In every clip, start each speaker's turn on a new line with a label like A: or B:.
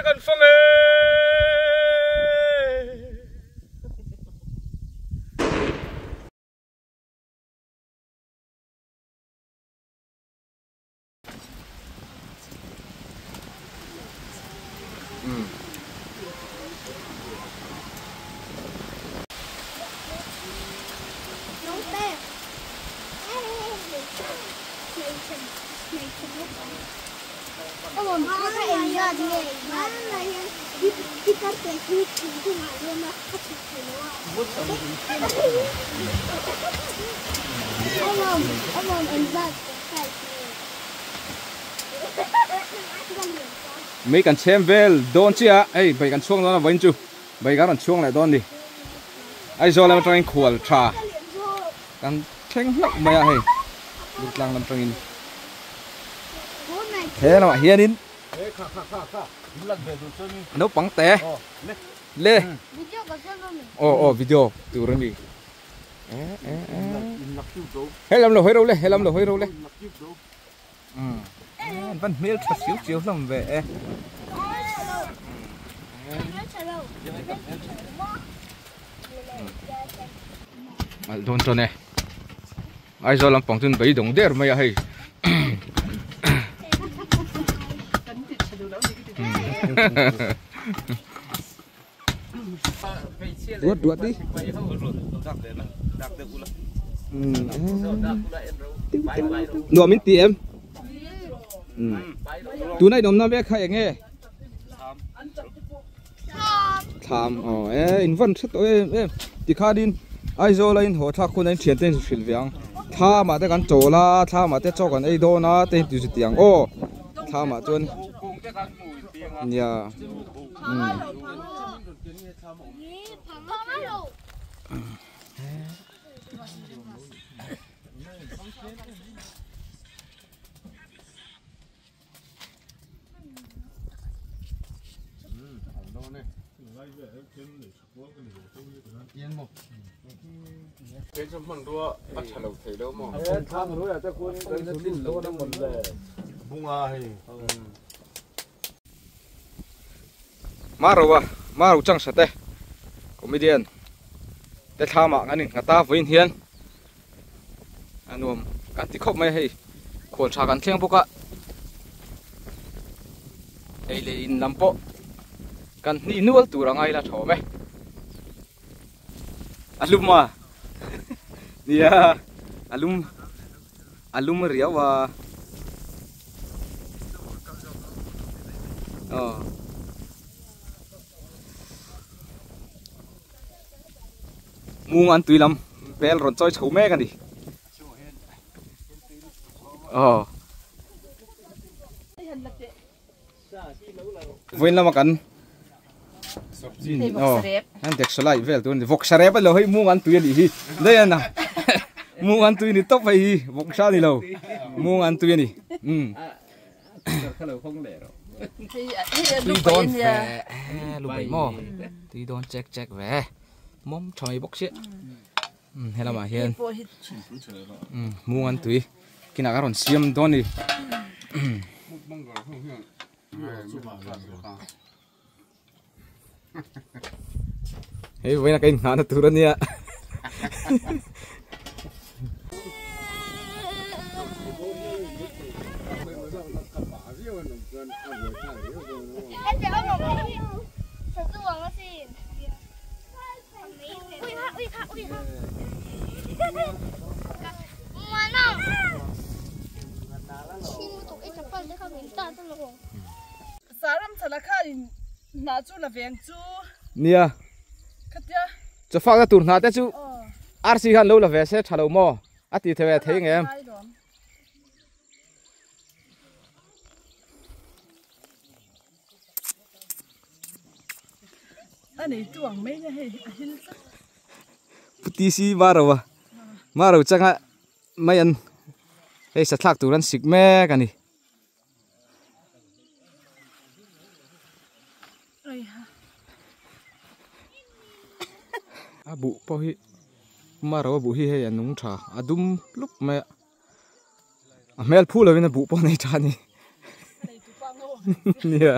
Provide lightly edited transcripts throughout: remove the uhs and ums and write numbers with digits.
A: kan fang e. Mei kan chhem vel dawn chiah a, hei bai kan chhuak dawn a vawiin chu bai kan rawn chhuang leh dawn a ni. Aizawl lam atangin khual tha kan thleng hlauh mai a hei Durtlang lam atangin he lamah hianin naupang te le aw aw video tur a ni he lam lo hawi ro le he lam lo hawi ro le. An van hmel tha siau chiau hlawm ve e. Alh dawn chuan e. Aizawl lampang chuan beidawng der mai a hei. Ruat ruat đi. Nuam in ti em? Tunah in awmna vek kha eng nge? Thlam. Aw e in van hre tawh em em. Tikhanin Aizawl a in haw thlak hunah in thiante in hrilh ve ang. Thlam ah te kan chawl a, thlam ah te chaw kan ei dawn a te in ti zut ang aw. Thlam ah chuan nia. Maro a Maro chang sa te comedian te thlam ah kan in nghat a vawiin hian a nuam kan ti khawp mai a hei khual tha kan thleng bawk a ei leh in lam pawh kan hnih nual tur a ngai la tha awm e a lum a nia a lum. A lum riau a. Aw. Mung an tui lam bel rawn chawi chho mek a ni. Aw. Vawiin lama kan aw an deksalai vel tur a ni vawksa rep a ni lo hei mung an tui a nih hi daih a na mung an tui a ni tawp hei hi vawksa a ni lo mung an tui a ni umm tui dawn ve lu bai maw tui dawn chek chek ve mawm tha mai bawk sia umm he lamah hian umm mung an tui kinah ka rawn siam dawn a ni. Hei vawiin a ka inhnahna tur a nia. Nia chawfak na tur hna te chu arsi khan lo la ve se tha lo maw a ti thei ve thei nge em.
B: A nei tu ang mai nia hei a hil tlat.
A: Pu TC Maro a Maro changa mai an hei sa thlak tur an sik mek a ni. A buh pawh hi Maro a buh hi hei a nung tha a dum lup mai a. A hmel phu lovin a buh pawh nei tha a ni. Nia.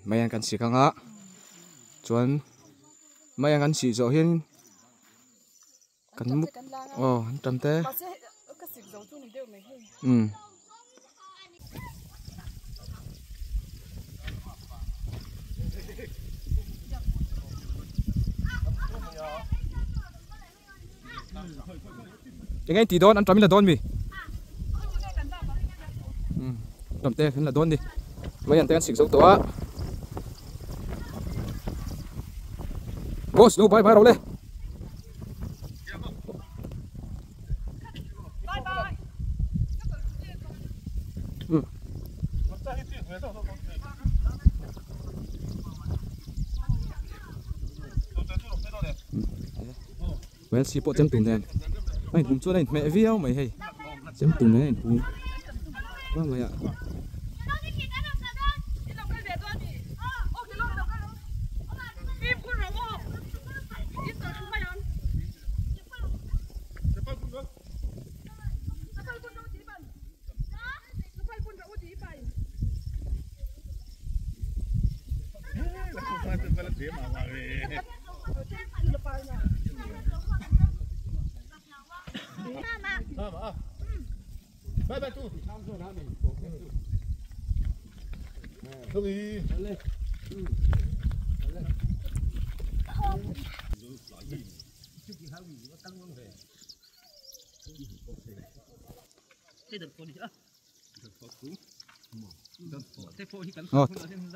A: Maian kan sik anga chuan maian kan sih zawh hian kan muk aw an tam te umm. Eng tih dawn an tam in la dawn mi tam te an la dawn ni mai an te an sik zo tawh a boss lo bye bye ro le Well si pawh chem tum nen a inhum chuan a inhmeh viau mai hei chem tum nen a inhum va mai a.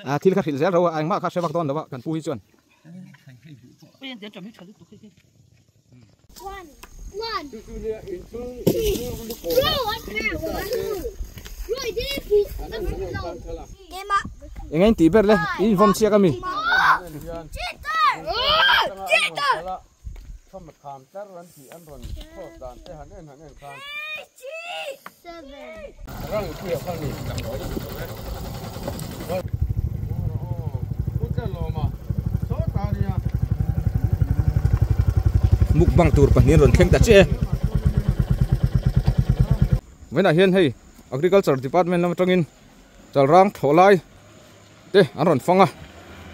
A: Aw thil kha hrilh zel ro a engmah kha hre vak dawn lo a kan pu hi chuan. Eng a intih ber le i invawm chiak ami. Mukbang tur pahnih an rawn thleng ta chiah e. Vawiinah hian hei Agriculture Department lam atangin chalrang thlawh lai te an rawn fang a,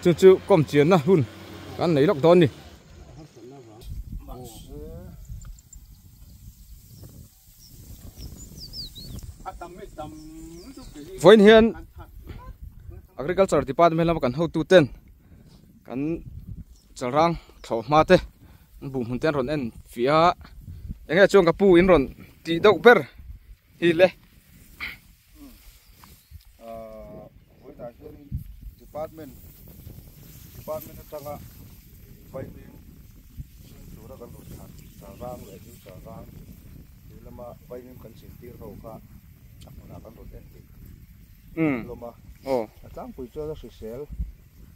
A: chu chu kawm chianna hun kan nei lawk dawn a ni. Vawiin hian Agriculture Department lama kan hotu ten kan chalrang thlawh hma te an buh hmun te an rawn en fiah a, enge chuan ka pu in rawn tih deuh ber hi le.
C: Vawiinah hian department department atanga vaimim chhung tura kan rawn thlan chalrang leh chu chalrang tih lama vaimim kan chintir ho kha a hmunah kan rawn en dik hlawm a a tlangpui chuan a hrisel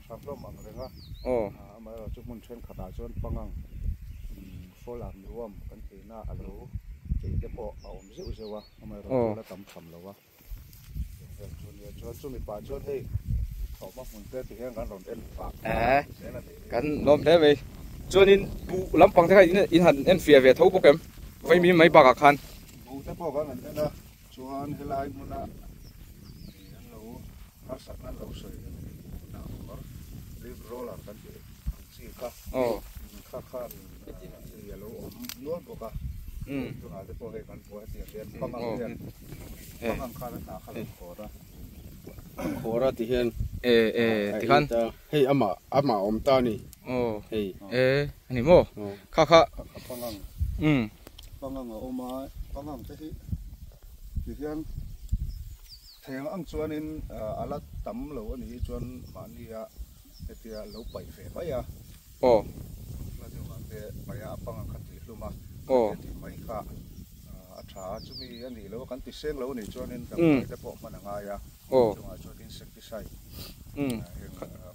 C: tha hlawm ang reng a amaherawhchu hmun thenkhatah chuan pangang fall armyworm kan tihna a lo ei te pawh a awm zeuh zeuh a amaherawhchu a la tam tham lo a.
A: Kan lawm hle mai. Chuanin buh lampang te kha in han en fiah ve tho bawk em? Vaimi mai bakah khan.
C: Buh te pawh kan han en a, chuan helai hmuna an lo harsatna an lo sawi leaf roller kan tih ang chi kha kha khan a lo awm nual bawk a, tunah te pawh hei kan hmu a hetiang hian pangang hian pangang khan a hnah kha a lo khawr a.
D: Khawr a ti hian
A: ti khan
D: hei amah amah awm ta a ni hei
A: a ni maw kha kha
C: pangang pangang a awm a pangang te hi ti hian theng ang chuanin a la tam lo a nih hi chuan mahnia Hetia lo paih ve mai a.
A: Aw.
C: Hla deuhah te paih a, a pang kha tih hlum a.
A: Aw.
C: Hetia tih mai kha a tha a, chumi a nih loh a kan ti seng lo nih chuanin damdawi te pawh hman a ngai a.
A: Aw.
C: Chungah chuan insecticide heng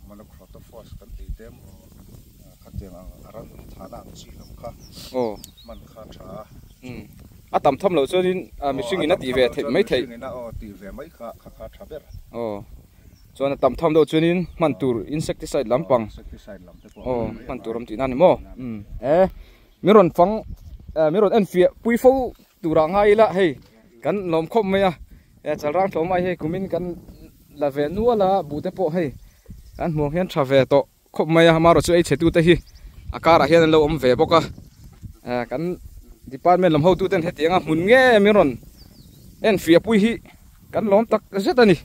C: monocrotophos kan tih te emaw khatiang ang a ran thahna ang chi lam kha hman kha a tha a.
A: A tam tham loh chuanin mihring in a tih ve theih mai theih.
C: Mihring in a aw tih ve mai kha kha kha a tha ber.
A: Aw. Chuan a tam tham deuh chuanin hman tur insecticide lampang aw hman tur awm tihna a ni maw e min rawn fang min rawn en fiah pui fo turah ngai ila hei kan lawm khawp mai a. E chalrang tlawmai hei kumin kan la ve nual a buh te pawh hei kan hmuh ang hian tha ve tawh khawp mai a amaherawh chu ei chhe tute hi a karah hian an lo awm ve bawk a kan department lam hotu ten hetiang a hmun nge min rawn en fiah pui hi kan lawm tak zet a ni.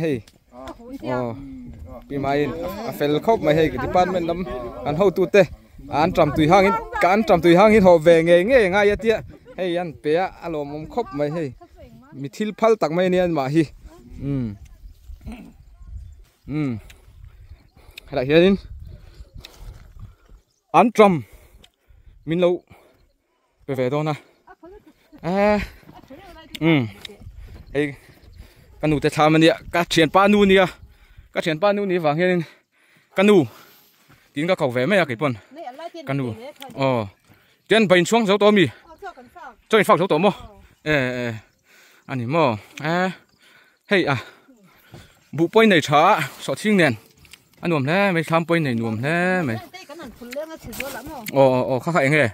A: Hei aw pi maiin a fel khawp mai hei department lam an hotute an tam tui hangin kan tam tui hangin haw ve ngei ngei ngai a tia hei an pe a a lawmawm khawp mai hei mi thil phal tak mai ania mah hi umm umm helaiah hianin an tam min lo pe ve dawn a eh um hei ka nu te thlam ania ka thianpa nu ania ka thianpa nu ni vang hianin ka nu tiin ka ko ve mai a kei pawn ka nu aw tian ba inchhuang zo tawh ami chaw in fak zo tawh maw eh eh ani maw eh Hei a buh pawhin nei tha a sawhchhing nen a nuam hle mai thlam pawhin nei nuam hle mai aw aw aw kha kha eng nge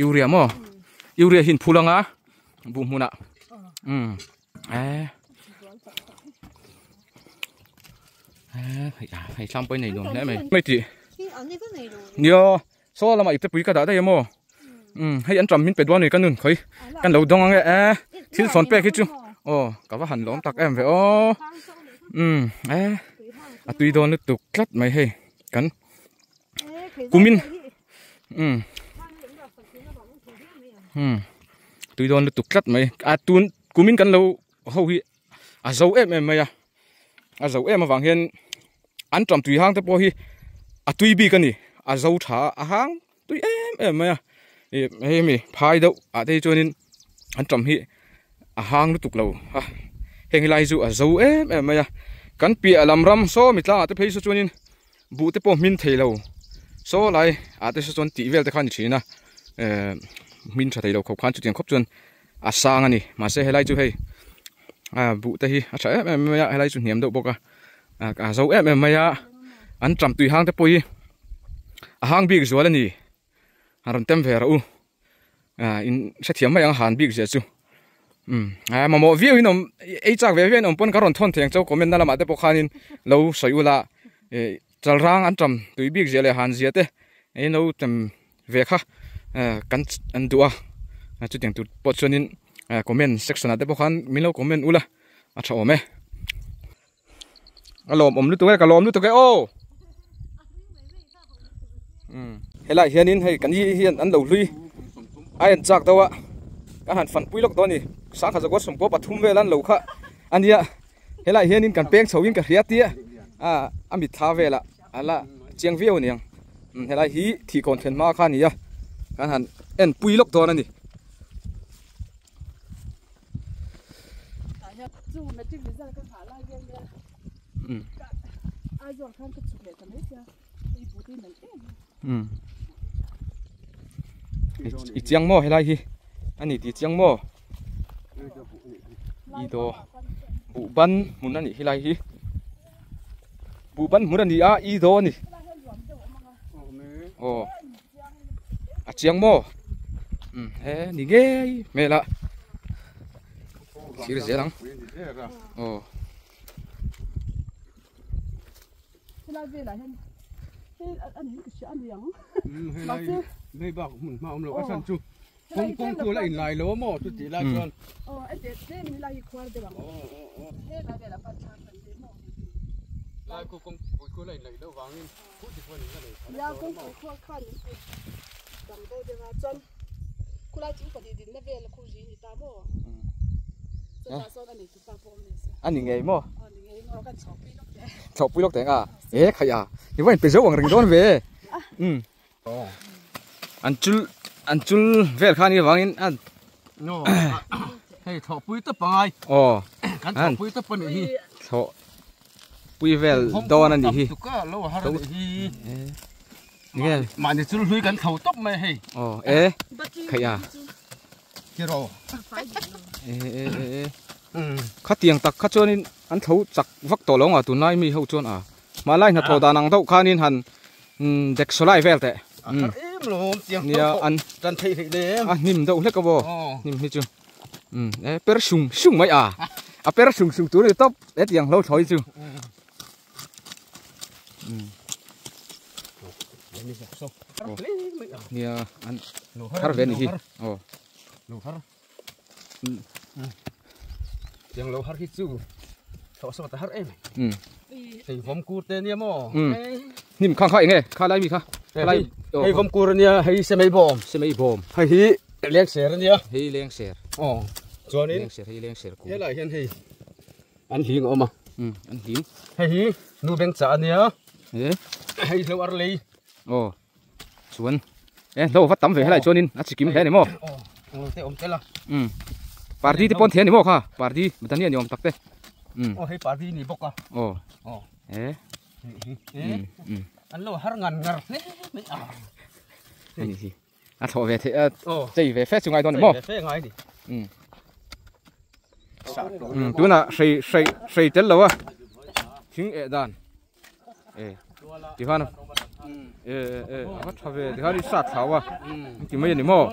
A: urea maw urea hi an phul anga buh hmunah um eh eh hei a hei thlam pawhin nei nuam hle mai mai tih nia Saw lamah ipte pui ka dah daih a maw? Umm hei an ṭam min pe duan a ni ka nun khawi kan lo dawng ang e eh thil sawn pek hi chu aw ka va han lawm tak em ve aw umm eh a tui dawn lutuk tlat mai hei kan kumin umm umm tui dawn lutuk tlat mai a tun kumin kan lo ho hi a zo em em mai a a zo em avang hian an ṭam tui hang te pawh hi a tui bik a ni a zo tha a hang tui em em mai a ih hei mi phai deuh ah te hi chuanin an ṭam hi a hang lutuk lo a heng helai hi chu a zo em em mai a kan piah lam ram saw mi tlangah te phei saw chuanin buh te pawh hmin thei lo saw lai ah te saw chuan tih vel te kha a ni thin a eh hmin tha thei lo khawp khan chutiang khawp chuan. A sang a ni mahse helai chu hei a buh te hi a tha em em mai a helai chu hniam deuh bawk a a zo em em mai a an ṭam tui hang te pawh hi a hang bik zual a ni a rawn tem ve rawh u ah in hrethiam mai ang a han bik zia chu umm a mamawh viau in awm ei chak ve viau in awm pawn ka rawn thawn thei ang chauh comment na lamah te pawh khanin lo sawi ula ih chalrang an ṭam tui bik zia leh han zia te in lo tem ve kha kan an duh a chutiang tur pawh chuanin comment section ah te pawh khan min lo comment ula a tha awm e a lawm awm lutuk e ka lawm lutuk e aw helai hianin hei kan hi hian an lo hlui a en chak deuh a kan han fanpui lawk dawn a ni sangha zakua sawmkua pathum vel an lo kha a nia helai hianin kan peng chho in ka hria tia a mitthla velah a la chiang viau a niang helai hi thihkawn thlen hma kha a ni a kan han en pui lawk dawn a ni. I chiang maw helai hi a ni tih chiang maw i daw buh ban hmun a nih helai hi. Buh ban hmun a ni a i daw a ni aw a chiang maw um he ni ngei hmel a thlir zel ang aw
D: Kawng kawng chu la inlai lo a maw chu tih lai chuan. Lai khu kawng pui khu la inlaih loh vangin khu ti khuan in la nei tha lek dawn a maw.
A: A ni ngei maw? Chhawhpui lawk teh ang a. E khaih a, i va inpe zeuh ang reng dawn ve. Umm. An chul an chul vel kha ni vangin an
D: no hei thawh pui tawp angai
A: aw
D: kan thawh pui tawp ani hi
A: thawh pui vel dawn ani hi
D: tuka lo har ani hi nge mahni chul hlui kan tho tawp mai hei
A: aw e khaih a
D: kiro
A: e e e e khatiang tak kha chuanin an tho chak vak tawh lo nga tunlai mi ho chuan a Hmalai hnathawh dan ang deuh khanin han dek sawlai vel teh.
D: A thar em
A: Nia an
D: tan thei hlei le
A: a hnim deuh hlek a maw hnim hi chu um e per sung sung mai a a per sung sung tur a ni tawp hetiang hlo thlawi chu um nia an thar ve a ni hi aw
D: Tiang lo har hi chu thawh sawt a har em. Hei vawm kur te nia maw.
A: Hnim khang kha enge kha lai mi kha.
D: Lai hei vawm kur ania hei semei bawm.
A: Semei bawm.
D: Hei hi leng ser ania.
A: Hei leng ser.
D: Aw. Chuanin
A: leng ser hei leng ser ku.
D: Helai hian hei an hling a awm a.
A: An hling.
D: Hei hi nu beng chah ania. Hei hlo ar lei.
A: Aw. Chuan e hlo va tam ve helai chuanin a chikim hle a ni maw?
D: Aw te awm tel a.
A: Um party te pawn thei a ni maw kha party Daniel ni awm tak te.
D: Um aw hei party ni bawk a.
A: Aw
D: aw
A: e
D: um um an lo har ngan ngar hle mai a.
A: Ani hi a thlawh ve theih a chei ve fe chu ngai dawn a ni maw?
D: Chei ve fe ngai a ni.
A: Um um tunah hrei hrei hrei tel lo a thing eh dan. e tikhan e e a va tha ve tikhan i sat thlau a ti mai a ni maw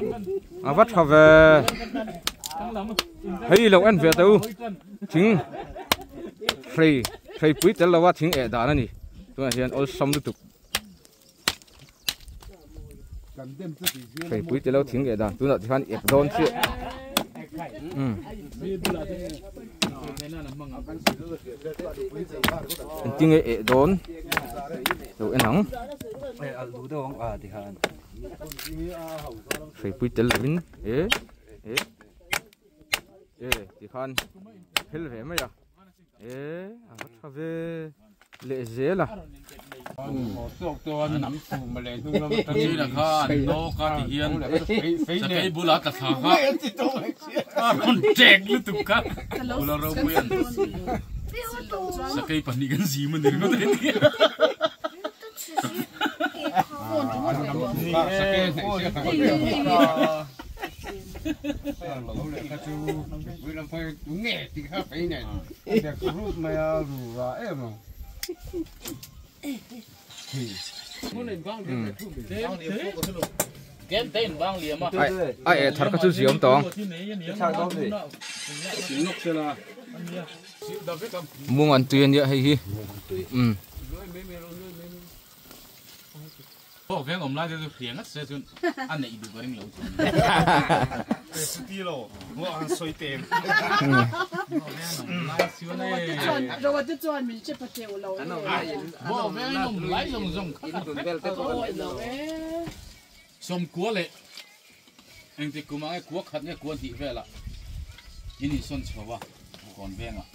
A: a va tha ve hei lo en ve teh u thing hrei hrei pui tel lo a thing eh dan a ni tunah hian awlsam lutuk Hreipui te lo thing leh dan tunah tikhan ep dawn chiah umm engtinge eh dawn lo en ang hreipui tel lovin e e e tikhan phel ve mai a. E a va tha ve leh zel a. A eh thar kha chu ziawm tawng. Mung an tui a nia hei hi.
E: Aw veng awm lai te chu hria ngat se chuan a neih duh ka ring lo chu.
C: Chuti lo, ngaw an sawi tem.
B: Roa te chuan min che pa teuh lo e.
E: Maw veng awm lai zawng zawng kha ka hre
B: tawh lo e.
E: Sawmkua leh engtik kum ah nge kua khat nge kua hnih velah in insawn chho a kawn vengah.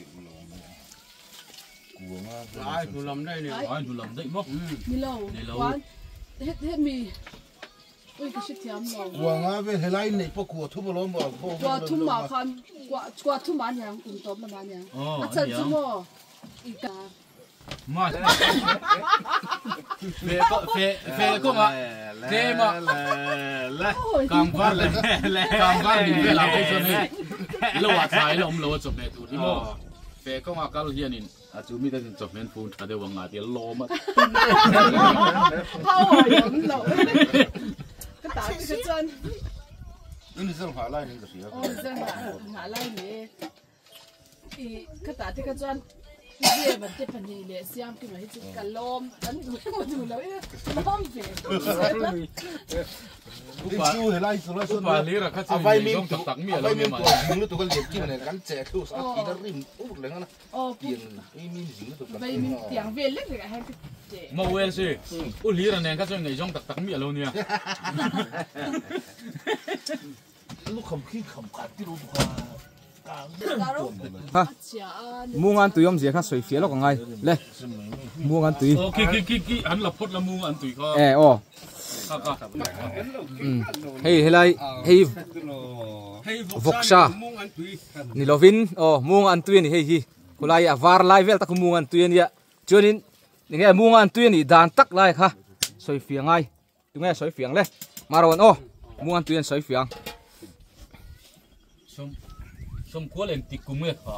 D: Ai hnu lam daih ni.
E: Ai hnu lam daih maw?
B: Ni lo.
E: Ni lo.
B: Kuan het het mi ui ka hre thiam lo.
C: Kua nga vel helai neih pawh kua thum alawm maw?
B: Kua thum ah khan kua kua thum ah niang kum tawp lamah niang.
E: Aw
B: A chan chu
E: aniang.
B: maw i ka.
E: Ma fe ko fe fe kawnga tlema kangvar kangvar min velah phei chuan hei lo ah thlai la awm lo a chawhmeh tur hi maw? Fe kawnga kal hianin a chu mite chuan chawhmeh an fun tha deuh ang a tia lawm a tum
B: Power awm lo. Ka ta te kha chuan.
C: In zir nghah lai niin ka hria.
B: Aw zir nghah lai ni e. I ka ta te kha chuan Zem an te pahnih leh Siam Kima hi chu ka lawm an duh emaw duh lo ila lawm ve tawp zel a.
E: Upa hlira kha chu inneih zawng tak tak mi a lo nia mahni.
B: Tiang vel lek lek ah hian ka che.
E: Maw wel si, U hlira nen kha chuan inneih zawng tak tak mi a lo nia.
A: Ha munga an tui awmzia kha sawi fiah lawk angai le munga an tui
E: aw ki ki ki ki an la phawt la munga an tui kha
A: e aw hei helai hei vawksa ni lovin aw munga an tui ani hei hi khulai a var lai vel tak khu munga an tui ania chuanin enge munga an tui anih dan tak lai kha sawi fiah angai. Tunge sawi fiang le? Marawn aw, muan tui an sawi fiang.
E: Sawm sawmkua leh engtik kum nge kha?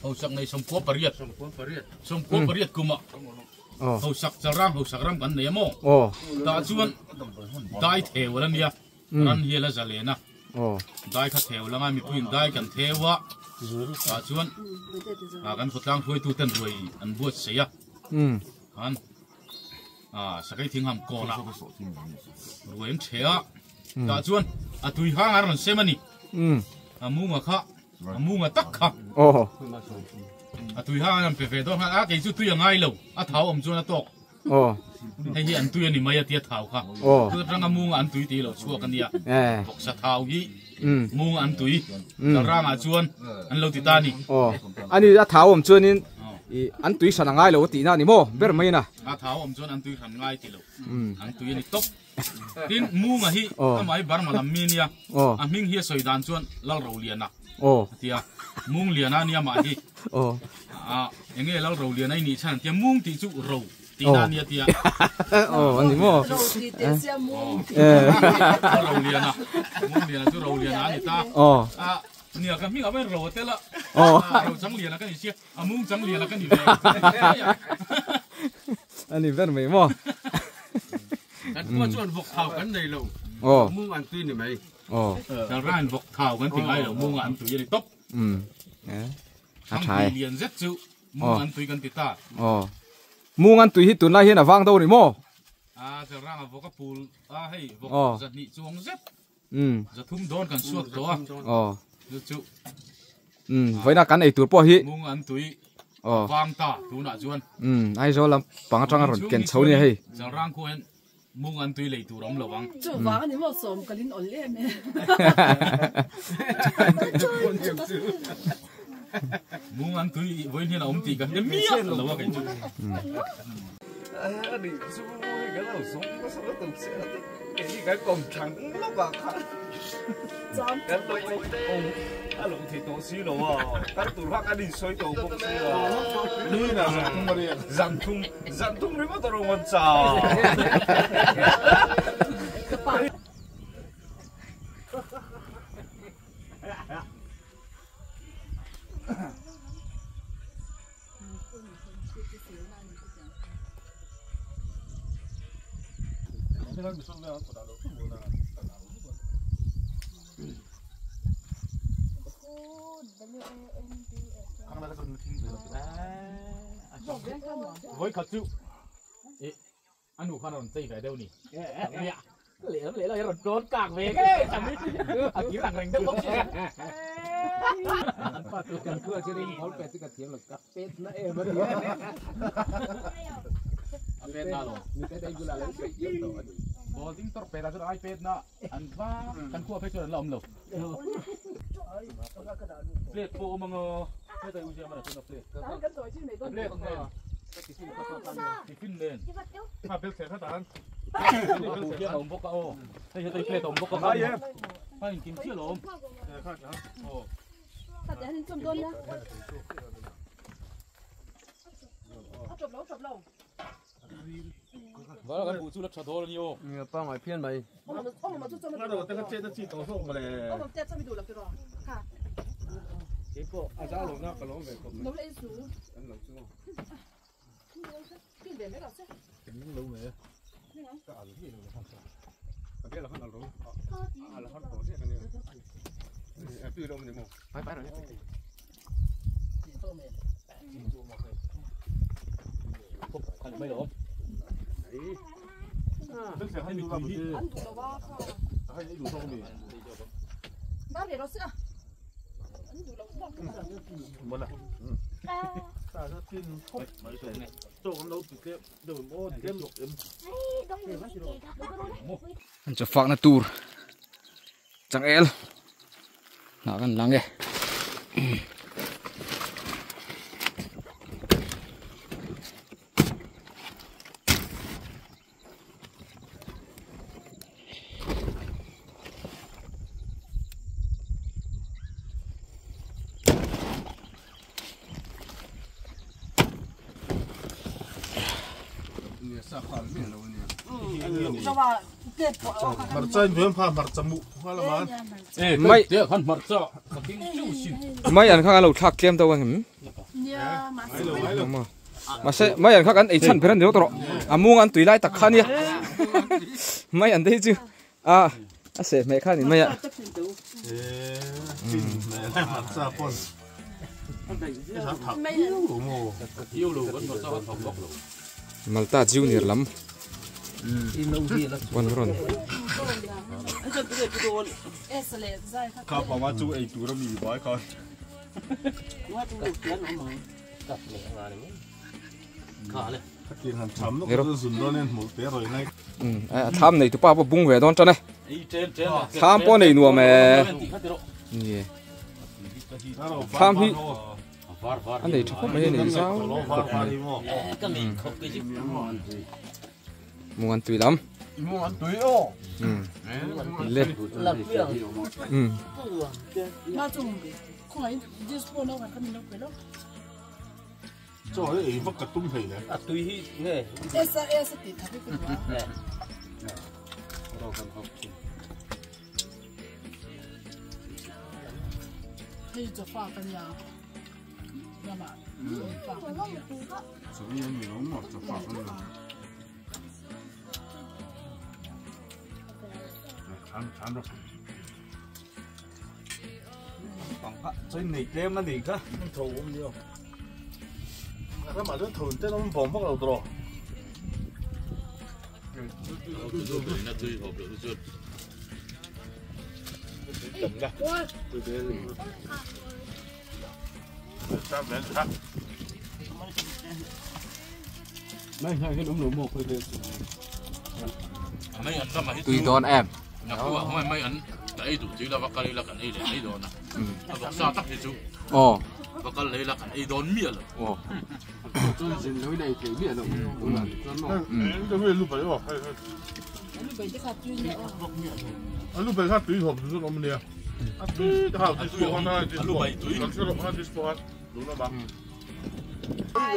E: Hausak nei sawmkua pariat. Sawmkua pariat. Sawmkua pariat kumah. Hausak Chalrang hausak ram kan nei a maw? Tah chuan dai theu ala nia, ran hi ala zalen a. Dai kha theu langa mipuiin dai kan theu a, tah chuan kan khawtlang hruaitu ten ruai an buatsaih a. Khan sakei thing ham kawnah ruai an ṭhe a, tah chuan a tui hang an rawn sem a ni. A munga kha, a munga tak kha. A tui hang an rawn pe ve dawn khan a kei chu tui a ngai lo, a thau awm chuan a tawk. Hei hi an tui a ni mai a tia thau kha. Chu atanga munga an tui tih lo chhuak a nia. Vawksa thau hi munga an tui. Chalrangah chuan an lo ti ta a ni.
A: Ani a thau awm chuanin an tui hran a ngai lo a tihna a ni maw ber mai ina.
E: A thau awm chuan an tui hran ngai ti lo. An tui a ni tawp. Tin munga hi amah hi Burma lam mi nia. A hming hi a sawi dan chuan Lalroliana a tia. Mungliana a nia mah hi. Enge Lalroliana i nih chhan an tia mung tih chu ro tihna a nia tia.
A: Aw a ni maw.
B: Ro tih teh sia mung tih.
E: Lalroliana Mungliana chu Roliana a ni ta. Nia ka hming ah pawhin ro a tel a. Ro Changliana ka ni sia. A mung chang lian a ka ni ve.
A: A ni ber mai maw.
D: Kan khua chuan vawk thau kan nei lo. Mung an tui ni mai.
E: Chalrain vawk thau kan ti ngai lo mung an tui a ni tawp.
A: A tha e.
E: Lian zet chu mung an tui kan ti ta.
A: Mung an tui hi tunlai hian a vang do ni maw?
E: A chalrang a vawk a pul a hei vawk zahnih chuang zet. Zathum dawn kan suak tawh a. Chu chu.
A: Vawiina kan ei tur pawh hi.
E: Mung an tui vang ta tunah chuan.
A: Aizawl lam pang atanga rawn ken chho nia hei.
E: Chalrang khuah hian mung an tui lei tur a awm lo ang.
B: Chu vang a ni maw sawm kalin awl em e.
E: Mung an tui vawiin hian a awm tih ka hre miah lo a kei chu. Voi khat chu a nu khan a rawn chei ve deuh ni nia lehlam lehlam hi a rawn tlawn kak ve ngei ang hi a kir ang reng deuh bawk si an pa chu
A: kan khua chu ring ball pet chu ka thiam lo ka pet na em a ni
E: a pet na lo
A: mi te dei bulah lo sawi thiam tawh a ni
E: ball ding tawrh pet ah chuan ai pet na an va kan khua phei chuan an la awm lo plate pawh awm ang aw heta i uziam a la chuan a plate plate nen tiffin nen kha bel thler khat an bel awm bawk a aw hei heta i plate awm bawk a kha in kim chiah lawm aw Vala kan buh chu la tha dawl a ni aw.
D: Nia pangngai phian mai.
A: An chaw fakna tur changel hnah kan lang e. Mai an kha lo thlak tlem deuh ang em? Mahse mai an kha kan ei chhan ber a ni lo tawh rawh. A mung an tui lai tak kha nia. Mai an te hi chu a a seh hmeh kha a ni mai a. Malta junior lam pawn rawn. A thlam nei tupa pawh bung ve dawn tan e thlam pawh nei nuam e thlam hi a nei tha khawp mai a nei zau khawp mai mung an tui lam mung an tui aw le
C: Chaw hi ei vak ka tum hlei le.
F: A tui hi nge.
B: Esa esa ti tha vek a. Hei chaw fa ka nia. Lama fa ka nia.
C: Chaw hi an ni lo maw chaw fa ka nia. Chan chan ro.
A: Chaw nei tlem a ni kha.
C: Tho awm ni aw. Ramah chuan tho in ten awm vawm vak lo tawh.
A: Tui dawn em. Aw. Aw.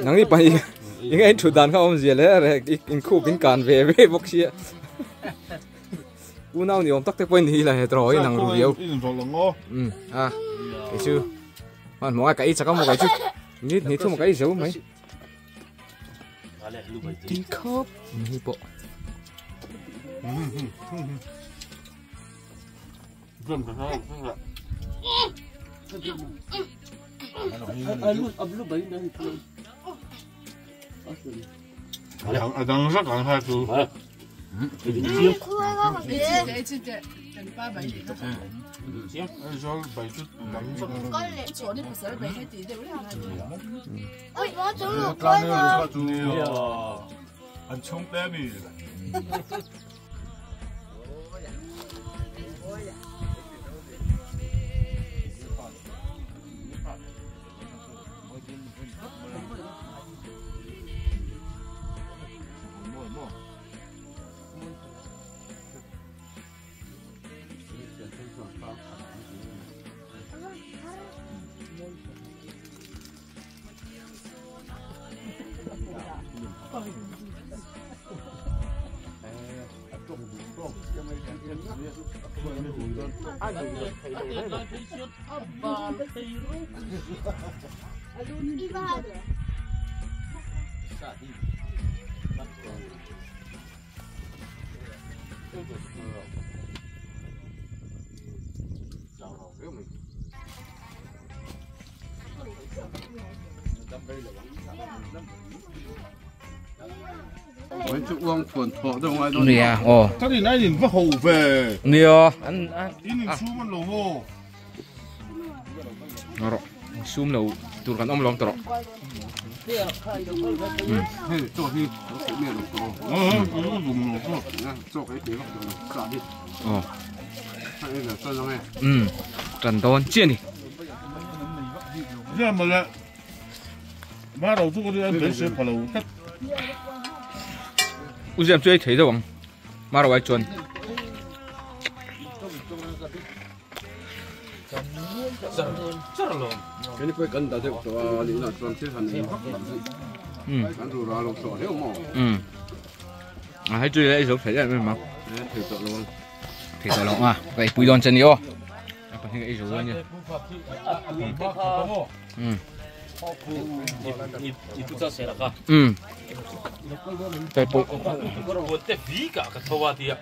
A: Nang ni pahnih eng a in thut dan kha awm zia le rek in khup in kan ve ve bawk sia unau ni awm tak te pawhin hi la he tawh in ang ru viau um a kei chu hmanhmawh a ka ei chak a maw kei chu ni ni thum ka ei zo mai ti khawp ni pawh
C: A dang zak ang kha chu. An chhungte a ni.
A: Nia aw.
C: Kan in ai in va ho ve.
A: Nia an an
C: in in sum an lo maw.
A: Rawh sum lo tur kan awm lawm tawh rawh.
D: Hei chaw hi lo thei miah lo tawh. Chaw ka ei thei vak tawh lo sa hi.
A: Aw.
D: Hei ei tan ang e.
A: Um tan dawn chiah a ni.
C: Nia mawle. Ma ro chu ka ri an beisei pha lo tlat.
A: U Ziam chu ei thei deuh ang. Ma ro ai chuan. A hei chu ei zo thei em em a. Thei tawh lo. Thei tawh lo a. Ka ei pui dawn che ni aw. A pahnih ka ei zo dawn nia.
E: I tu cha sela kha.
A: Tai po.
E: Puan te vi ka ka tho a tia.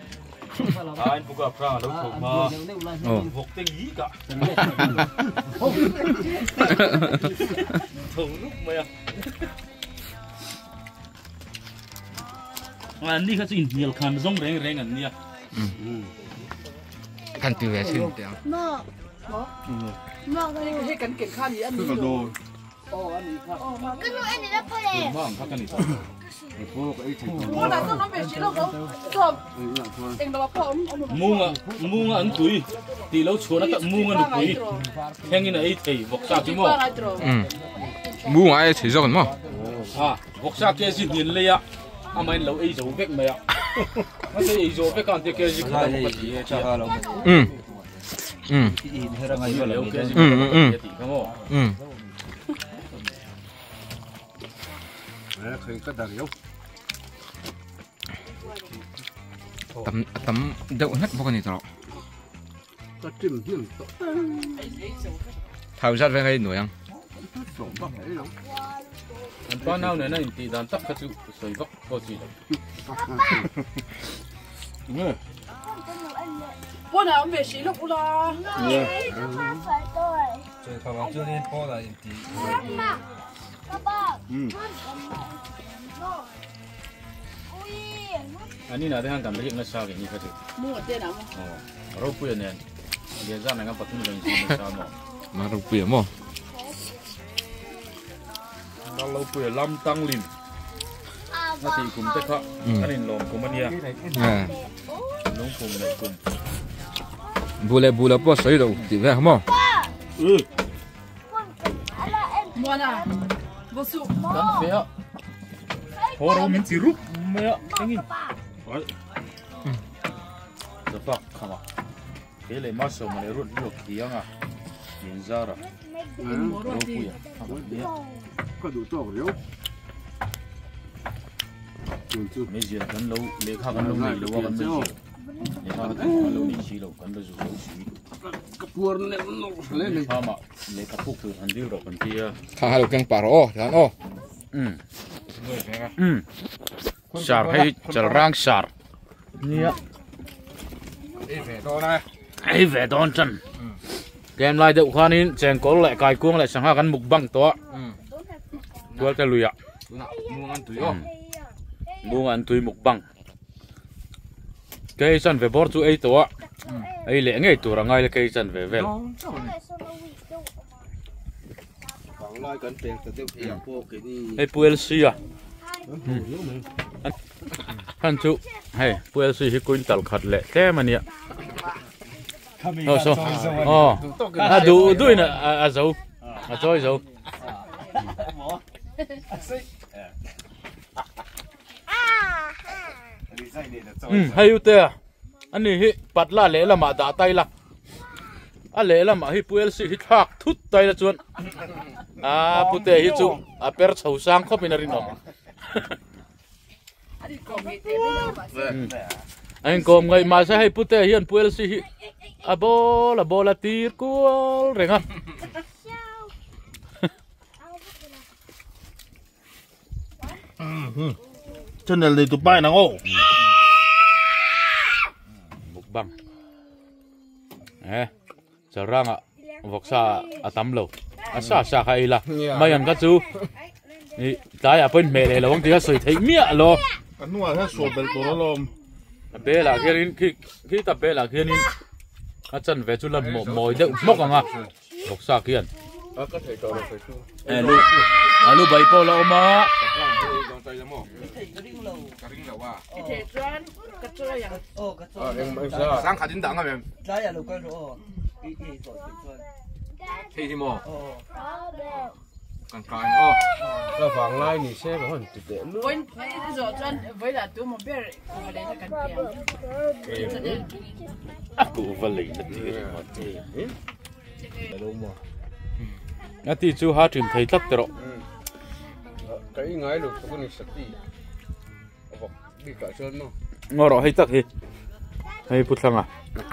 E: Ain puka prang lo tho ma. Vok te ngi ka. Tho ruk mai a. An ni kha chu in hnial khan zawng reng reng an nia.
A: Kan ti ve chin te.
B: Ma. Ma hei kan ken kha ni an ni lo. Aw an ni kha.
F: Ka nu en ila pawh le.
E: Ma ang kha ka ni ta.
B: Pawnah chuan awm ve hrih lo ko. Chuan eng lo ah pawh awm awm.
E: Munga munga an tui tih lo chhuahna tak munga nupui thlengin a ei thei vawksa chu maw.
A: Munga a ei thei zawk an maw.
E: Ha vawksa kg hnin lei a amahin lo ei zo vek mai a. Mahse ei zo vek a an tia kg khat a bawk a ti e tia. Kg khat a bawk a ti a tih kha maw.
A: Tam tam deuh hlek bawk a ni tawh. Thau zat veng a innuai ang.
E: An pa nau nena intih dan tak kha chu sawi vak pawh chi lo.
B: Pawnah awm ve hrih lawk ula.
E: An inah te khan kan riak nasa ke ni kha chu. Aw Ropuia nen Lianzar nen kan pathum zawng inzui nasa maw.
A: Ma Ropuia maw.
E: Ropuia lam tang lim a tih kum te kha an inlawm kum a nia. Lungphum neih kum.
A: Bu leh bu lo pawh sawi loh tih vel kha maw.
E: Kan fe a haw ro min ti rup mai a engin Zapak khama he leh ma sawma leh ruat ruak thiang a in zar a ropui a
C: ka duh tawk riau
E: meizial kan lo lehkha kan lo nei lo a kan meizial lehkha kan lo nei si lo kan la zu lo si
C: ka puar neuh neuh hle mai
E: lehkha mah lehkha puk tur han dil rawh kan ti a
A: kha ha lo keng pah rawh aw tihian aw
E: sar hei chalrang sar nia
A: ei ve dawn a
E: ei ve dawn chan tlem lai deuh khanin chengkawl leh kaikuang leh sangha kan mukbang tawh a tualte luiah
A: tunah mung an tui aw
E: mung an tui mukbang Kei chan ve bawr chu ei tawh a, ei leh ngei tur a ngai la kei chan ve vel. Hei Pu LC a, khan chu hei Pu LC hi quintal khat leh tlem a nia. Aw saw, aw a duh duhin a zo, a chawi zo. Hei u te ani hi patla lehlamah dah ta ila a lehlamah hi pu LC hi thlak thut ta ila chuan a pute hi chu a per chho sang khawp in a rinawm a inkawm ngaih mahse hei pute hian pu LC hi a ball a ball a tir kual reng a.
G: Channel nei tu pa in ang aw.
E: Mukbang. Eh, chalranga vawksa a tam lo. A sa sa kha ei la. Mai ang kha chu. Ni tlai ah pawhin hmeh leh lo ang tih kha sawi theih miah lo.
G: A hnungah hian saw belh tur alawm.
E: A bel ah khianin khi khi ta bel ah khianin a chanve chu la mawi deuh hmawk ang a. Vawksa khian.
A: Ka thei tawh lo sawi chu.
E: Alu alu bai pawh la awm a.
A: Ka ring lo a.
B: I thei chuan ka chawi ang.
H: Aw ka chawi. Eng eng sa.
A: Sangkhat in dah ngam em?
H: Tlai ah lo kal rawh aw. I i tawh theih chuan.
A: Thei hi maw?
H: Aw.
A: Kan kai ang aw.
D: Ka vang lai ni se ka hawn ti teh luai.
B: Vawiin i zawh chuan vawilah tu maw ber kuhva leina kan pe ang.
E: A kuhva leina ti ringawt. A ti chu ha thin thei tlat tawh.
D: Ka i ngai lo tuk ani sati. Vok bikah chuan maw.
E: Ngaw rawh hei tak hi. Hei pu thlanga.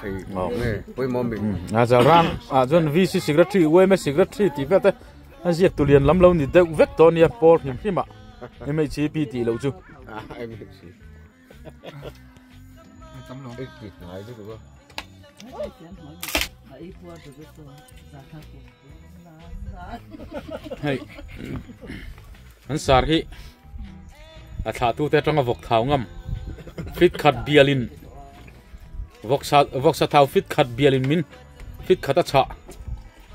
D: Thei nge pawimawh mi.
E: A zal rang ah chuan VC secretary UMS secretary tih vel te. A ziak tu lian lam lo ni deuh vek tawh ania pawl hrim hrim ah MHCP tih loh chu. Hei an sar hi a thlah tu te atanga vawk thau ngam fit khat bialin vawksa vawksa thau fit khat bialin min fit khat a chhah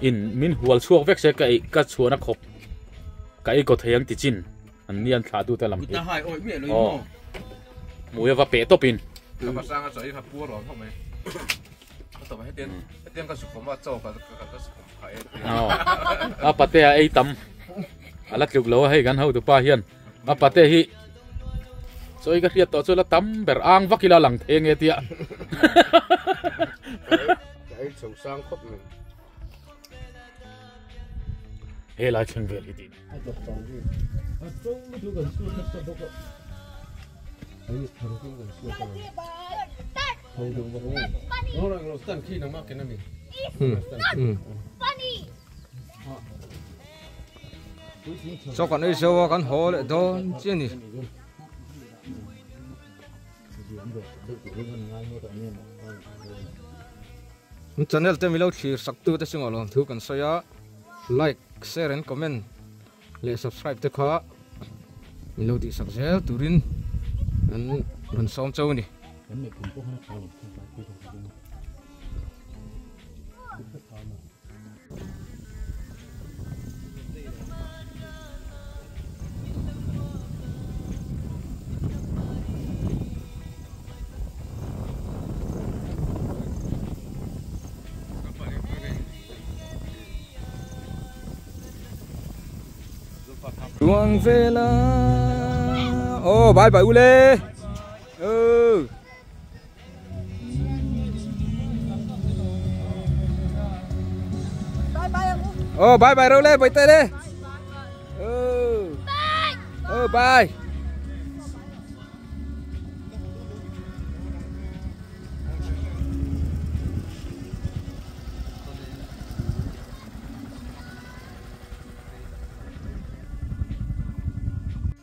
E: in min hual chhuak vek se ka ei ka chhuahna khawp ka ei kaw thei ang ti chin an ni an thlah tu te lam hi aw hmui a va peh tawp in. A pate a ei tam a la tluk lo a hei kan hotu pa hian a pate hi chaw hi ka hriat tawh chu la tam ber ang vak ila lang thei nge tia he lai thleng vel hi tih
A: Chaw kan ei zo a kan haw leh dawn chiah a ni. Channel te milo thlir sak tu te chungah lawm thu kan sawi a like share and comment leh subscribe te kha milo tih sak zel turin an rawn sawm chauh a ni. Ruang vela oh bye bye ule ừ Oh bye bye râu lên bye tay đi. Ừ. Ừ bye.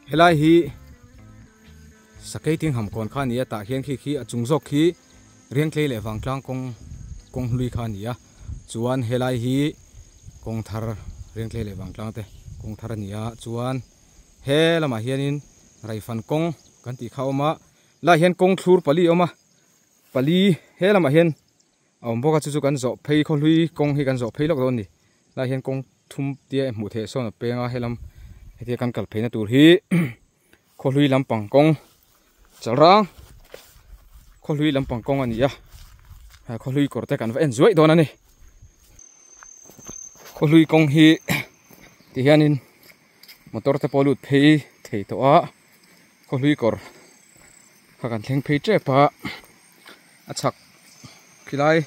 A: Helai hi Sakei ting ham kawn kha a ni a tah hian khi khi a chung zawk khi Riangtlei leh Vangtlang kawng kawng hlui kha a ni a chuan helai hi kawng thar Riangtlei leh Vangtlang te kawng thar a ni a chuan he lamah hianin Raifan kawng kan tih kha a awm a lai hian kawng thlur pali a awm a pali he lamah hian a awm bawk a chu chu kan zawh phei khaw hlui kawng hi kan zawh phei lawk dawn a ni lai hian kawng thum tia hmuh theih sawn a peng a helam hetia kan kal pheina tur hi khaw hlui lampang kawng chalrang khaw hlui lampang kawng a ni a khaw hlui kawr te kan va en zuaih dawn a ni khaw hlui kawng hi ti hianin motor te pawh lut phei thei tawh a khaw hlui kawr kha kan thleng phei tep a. A chhak khilai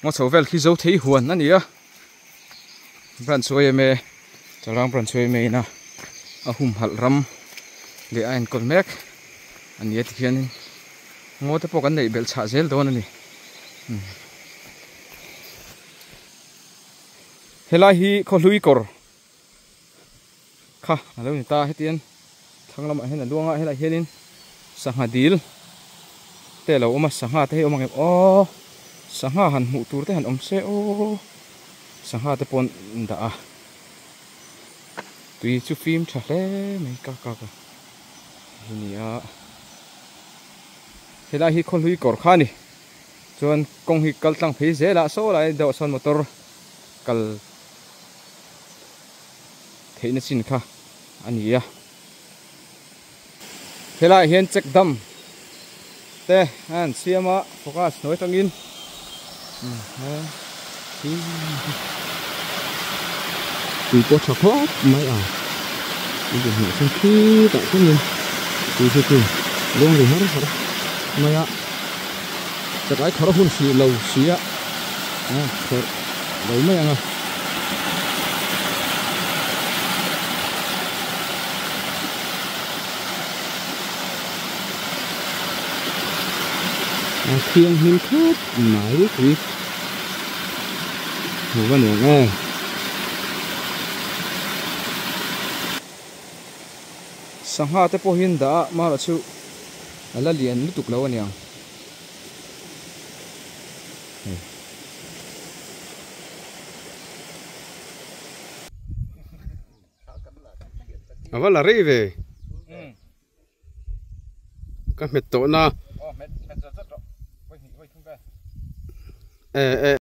A: ngaw chho vel khi zo thei huan a ni a branch yma Chalrang branch yma ina a humhalh ram leh a enkawl mek a ni a tikhianin ngaw te pawh kan neih belh chhah zel dawn a ni helai hi khawhlui kawr kha a lo ni ta hetiang thlang lamah hian a luang a helaiah hianin sangha dil te a lo awm a sangha te hi a awm ang em aw sangha han hmuh tur te han awm se aw sangha te pawh an dah a tui chu fim tha hle mai ka ka ka hi ni a helai hi khawhlui kawr kha a ni chuan kawng hi kal tlang phei zel a saw lai deuh ah sawn motor kal. Theihna chin kha a ni a helaiah hian check dam te a han siam a focus hnuai atangin tui pawh tha khawp mai a in hmuh chuan khitah chuanin tui chu khi luang ri har har mai a chakai khawrh a hun hrih lo si a khawrh lo mai ang a. A thianghlim khawp mai tui hmuh va nuam em. Sangha te pawh hi an dah a amaherawh chu a la lian lutuk lo aniang. Hei.
D: A va la rei ve. Ka hmet tawh na. E e.